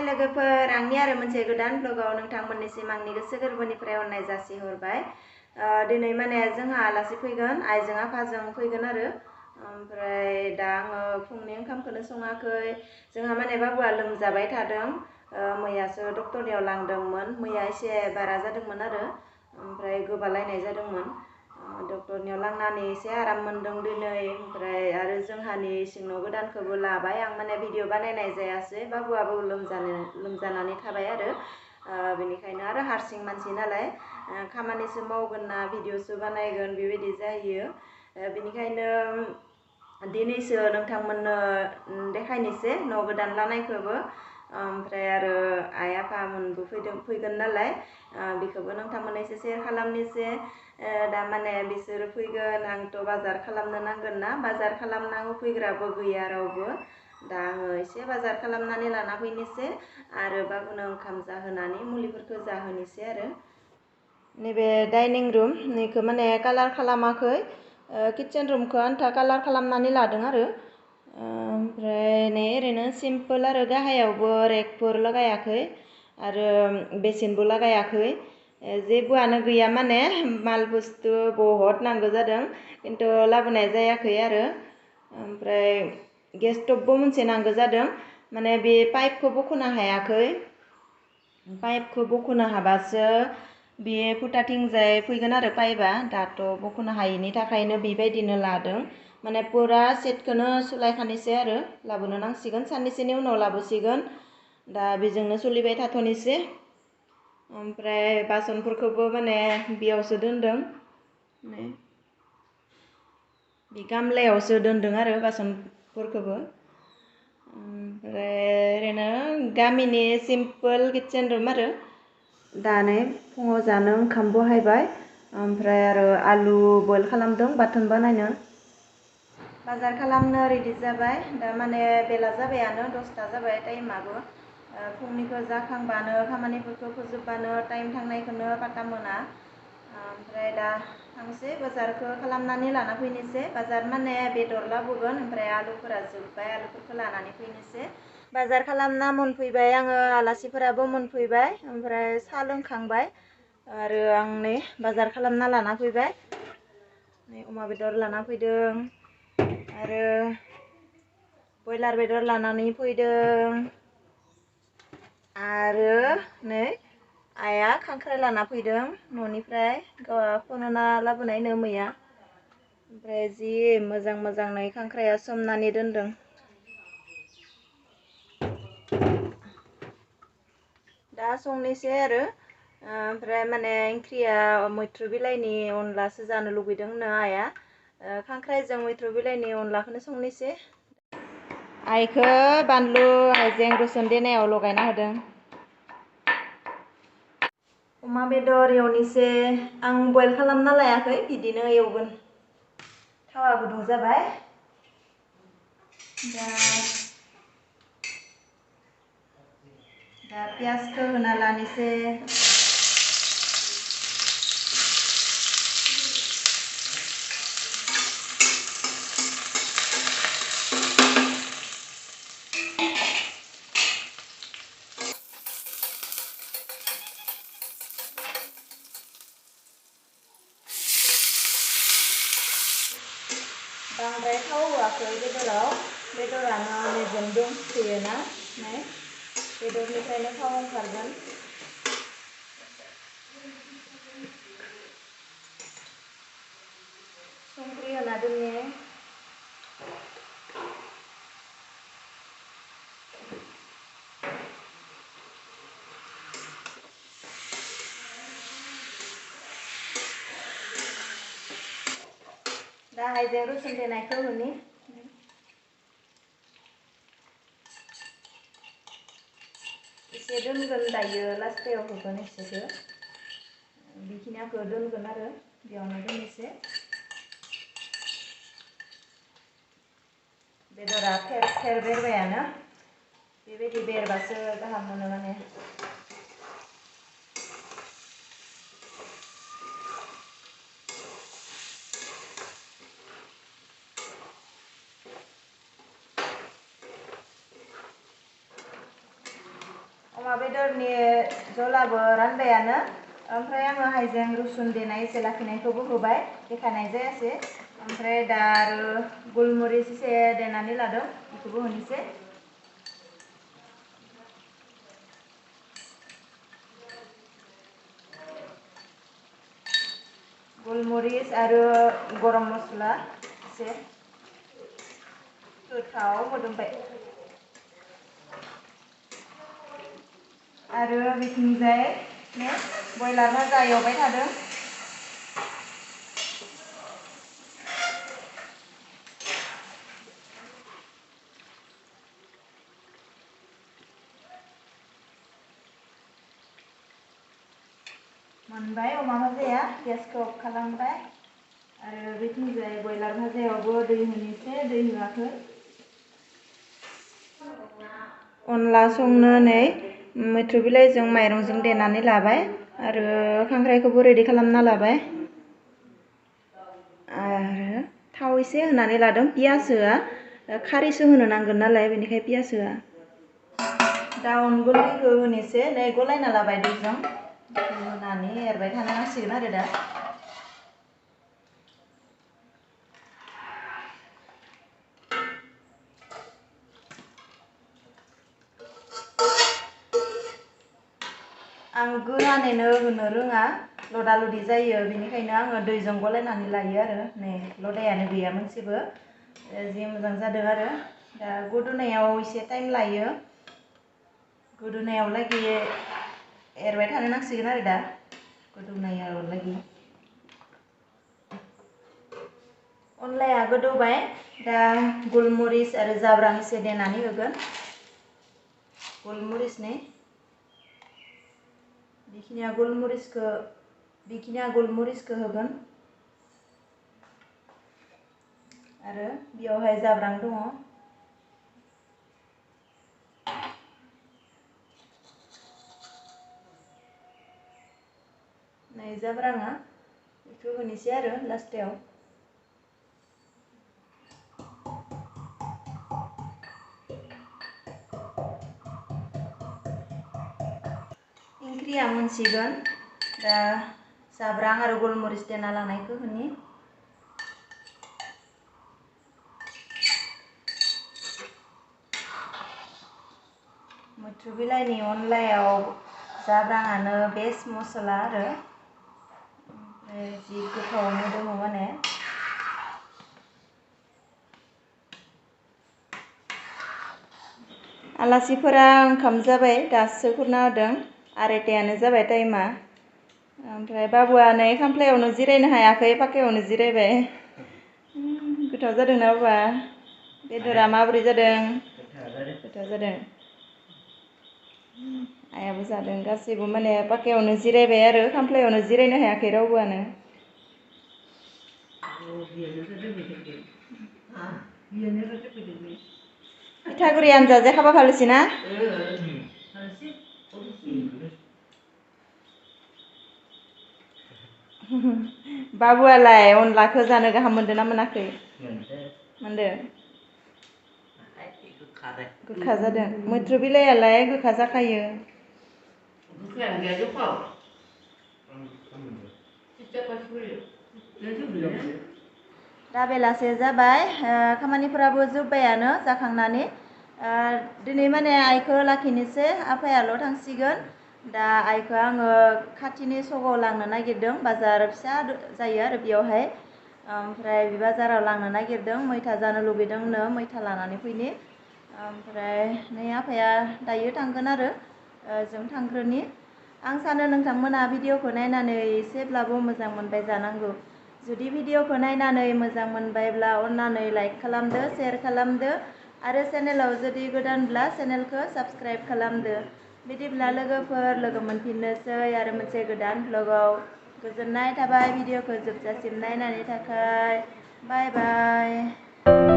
लोगोफोर आंनि आरो मोनसे गोदान ब्लगाव नोंथांमोननिसिम आंनि गोसो गोरबोनिफ्राय अननाय जासिहरबाय। दिनै माने जोंहा आलासि फैगोन, आइजों आफाजों फैगोन आरो ओमफ्राय दा आङो फुंनि ओंखामखौनो सङाखै। जोंहा माने बाबुआ लोमजाबाय थादों। मैयासो डक्टरनियाव लांदोंमोन। मैया एसे बारा जादोंमोन आरो ओमफ्राय गोबालायनाय जादोंमोन। डक्टरनियाव लांनानै एसे आराम मोनदों दिनै। ओमफ्राय आरो जोंहानि इसिं न' गोदानखौबो लाबाय। आं माने भिडिअ बानायनाय जायासै, बाबुआबो लोमजानानै थाबाय आरो बेनिखायनो आरो हारसिं मानसि नालाय खामानिसो मावगोन ना भिडिअसो बानायगोन बेबायदि जायो। बेनिखायनो दिनैसो नोंथांमोननो देखायनोसै न' गोदान लानायखौबो। ओमफ्राय आरो आइ आफामोनबो फैगोन नालाय बेखौबो नोंथांमोननो एसे शेयार खालामनोसै। दा माने बिसोरो फैगोन, आंथ' बाजार खालामनो नांगोन ना, बाजार खालामना होफैग्राबो गैया रावबो। दा आङो एसे बाजार खालामनानै लाना फैनोसै आरो बाबुनो ओंखाम जाहोनानै मुलिफोरखौ जाहोनोसै आरो। नैबे डाइनिं रुम नैखौ माने कालार खालामाखै, किचेन रुमखौ आन्था कालार खालामनानै लादों आरो ओमफ्राय नै ओरैनो सिम्पोल आरो गाहायावबो रेकफोर लागायाखै आरो बेसिनबो लागायाखै। जेबोआनो गैया माने माल बुस्थु बहुद नांगौ जादों खिन्थु लाबोनाय जायाखै आरो। ओमफ्राय गेस स्टभबो मोनसे नांगौ जादों, माने बे पाइपखौ बख'नो हायाखै। पाइपखौ बख'नो हाबासो बे फुटाथिंजाय फैगोन आरो पाइपआ। दाथ' बख'नो हायैनि थाखायनो बेबायदिनो लादों। माने पुरा सेटखौनो सोलायखानोसै आरो लाबोनो नांसिगोन, साननैसोनि उनाव लाबोसिगोन। दा बेजोंनो सोलिबाय थाथ'नोसै। ओमफ्राय बासनफोरखौबो माने बेयावसो दोनदों, बे गामलायावसो दोनदों आरो बासनफोरखौबो। ओमफ्राय ओरैनो गामिनि सिम्पोल किचेन रुम आरो। दा नै फुङाव जानो ओंखाम बहायबाय, ओमफ्राय आरो आलु बयल खालामदों बाथोन बानायनो। बाजार खालामनो रेडि जाबाय। दा माने बेला जाबायानो, 10ता जाबाय टाइमाबो। फुंनिखौ जाखांबानो खामानिफोरखौ फोजोबबानो टाइम थांनायखौनो पात्ता मोना। ओमफ्राय दा थांसै बाजारखौ खालामनानै लाना फैनोसै। बाजार माने बेदर लाबोगोन, ओमफ्राय आलुफोरा जोब्बाय, आलुफोरखौ लानानै फैनोसै। बाजार खालामना मोनफैबाय आङो, आलासिफोराबो मोनफैबाय, ओमफ्राय साहा लोंखांबाय आरो आं नै बाजार खालामना लाना फैबाय। नै अमा बेदर लाना फैदों आरो बयलार बेदर लानानै फैदों आरो नै आइया खांख्राइ लाना फैदों न'निफ्राय, गावहा खन'ना लाबोनायनो मैया। ओमफ्राय जि मोजां मोजाङै खांख्राइया सोमनानै दोनदों। दा संनोसै आरो ओमफ्राय माने ओंख्रिया मैथ्रु बिलाइनि अनलासो जानो लुगैदोंनो आइया। खांख्राइजों मैथ्रु बिलाइनि अनलाखौनो संनोसै। आइखौ बानलु हाइजें रुसुन देनायाव लगायना होदों। अमा बेदर एवनोसै। आं बयल खालामना लायाखै, बिदिनो एवगोन। थावा गुदुं जाबाय। दा पियाजखौ होना लानोसै। बांद्राय थाव होआखै बेदराव, बेदरानो मेजेम दंसोयोना, बेदरनिफ्रायनो थाव ओंखारगोन। संख्रि होना दोननि। दा हाइजें रुसुन देनायखौ होनि। एसे दोनगोन दायो, लास्टायाव होगोन एसेखौ। बेखिनिखौ दोनगोन आरो बेयावनो दोननोसै। बेदरा थेर थेर बेरबायानो, बेबायदि बेरबासो गाहाम मोनो माने। अमा बेदरनि जलाबो रानबायानो ओमफ्राय आङो हाइजें रुसुन देनाय एसे लाखिनायखौबो होबाय देखानाय जायासै ओमफ्राय दा आरो गलमरिस एसे देनानै लादों बेखौबो होनोसै गलमरिस आरो गरम मस्ला एसे गोथाव मोदोमबाय आरो बेथिंजाय बयलार भाजा एवबाय थादों मोनबाय अमा भाजाया गेसखौ अफ खालामबाय आरो बेथिंजाय बयलार भाजायावबो दै होनोसै दै होआखै अनला संनो नै मैथ्रु बिलाइजों माइरंजों देनानै लाबाय आरो खांख्राइखौबो रेडि खालामना लाबाय आरो थाव एसे होनानै लादों पियास होआ खारैसो होनो नांगोन नालाय बेनिखाय पियास होआ दा अन गुन्दैखौ होनोसै नै गलायना लाबाय दैजों होनानै एरबाय थानो नांसिगोन आरो दा आं गोरानैनो होनो रोङा लदा लदि जायो बेनिखायनो आङो दैजों गलायनानै लायो आरो नै लदायानो गैया मोनसेबो जि मोजां जादों आरो दा गोदौनायाव एसे टाइम लायो गोदौनायाव लागि एरबाय थानो नांसिगोन आरो दा गोदौनायाव लागि अनलाया गोदौबाय दा गलमरिस आरो जाब्रां एसे देनानै होगोन गलमरिसनि बेखिनिया गलमरिसखौ होगोन आरो बेयावहाय जाब्रां दङ नै जाब्राङा बेखौ होनोसै आरो लास्टाव ओंख्रिया मोनसिगोन दा जाब्रां आरो गलमरिस देना लानायखौ होनि मैथ्रु बिलाइनि अनलायाव जाब्राङानो बेस्ट मस्ला आरो ओमफ्राय जि गोथाव मोदोमो माने आलासिफोरा ओंखाम जाबाय दासो खुरना होदों आरायतायानो जाबाय टाइमा ओमफ्राय बाबुआ नै खामफ्लायावनो जिरायनो हायाखै पाकायावनो जिरायबाय गोथाव जादोंना बाबा बेदरा माबोरै जादों गोथाव जादों आइयाबो जादों गासैबो माने पाकायावनो जिरायबाय आरो खामफ्लायावनो जिरायनो हायाखै रावबोआनो पिठागुरि आनजाजे खाबा फालुसि ना बाबुआलाय अनलाखौ जानो गाहाम मोनदों ना मोनाखै मोनदों गोखा जादों मैथ्रु बिलाइयालाय गोखा जाखायो दा बेलासे जाबाय खामानिफोराबो जोब्बायानो जाखांनानै दिनै माने आइखौ लाखिनोसै आफायाल' थांसिगोन दा आइखौ आङो खाथिनि सगाव लांनो नागिरदों बाजार फिसा जायो आरो बेयावहाय ओमफ्राय बे बाजाराव लांनो नागिरदों मैथा जानो लुगैदोंनो मैथा लानानै फैनि ओमफ्राय नै आफाया दायो थांगोन आरो जों थांग्रोनि आं सानो नोंथांमोना भिडिअखौ नायनानै एसेब्लाबो मोजां मोनबाय जानांगौ जुदि भिडिअखौ नायनानै मोजां मोनबायब्ला अन्नानै लाइक खालामदो शेयार खालामदो आरो चेनेलाव जुदि गोदानब्ला चेनेलखौ साबस्क्राइब खालामदो बिदिब्ला लोगोफोर लोगो मोनफिननोसै आरो मोनसे गोदान भ्लगाव गोजोननाय थाबाय भिडिअखौ जोबजासिम नायनायनि थाखाय बाय बाय